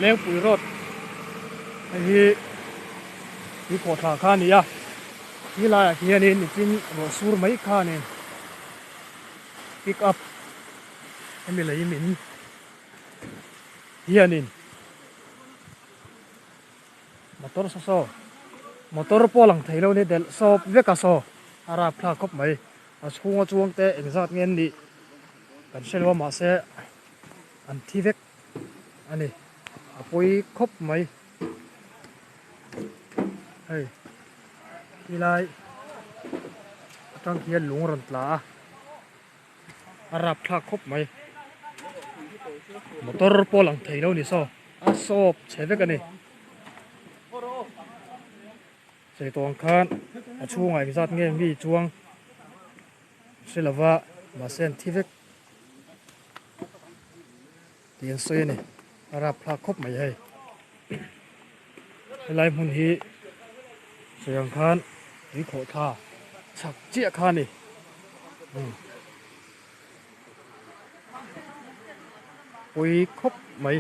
Lengpui road hei hi tui khawh thla kha a ni a ti laiah hianin nichin ruah sur mai khanin pick up hemi lei min hianin motor saw saw motor pawh a lang thei lo a ni delh sawp vek a saw a rapthlak khawp mai a chhunga chuang te engzat nge an nih kan hre lo a mahse an thi vek a ni a pawi khawp mai hei helai atang hian lung a rawn tla a a rapthlak khawp mai motor pawh lang thei lo ni saw a sawp chhe vek a ni chei tawh ang khan a chhungah engzat nge mi chuang hre lova mahse an thi vek tih an sawi a ni a rapthlak khawp mai hei helai hmun hi sawi ang khan tui khawh thla chhak chiah kha a ni umm pui khawp mai.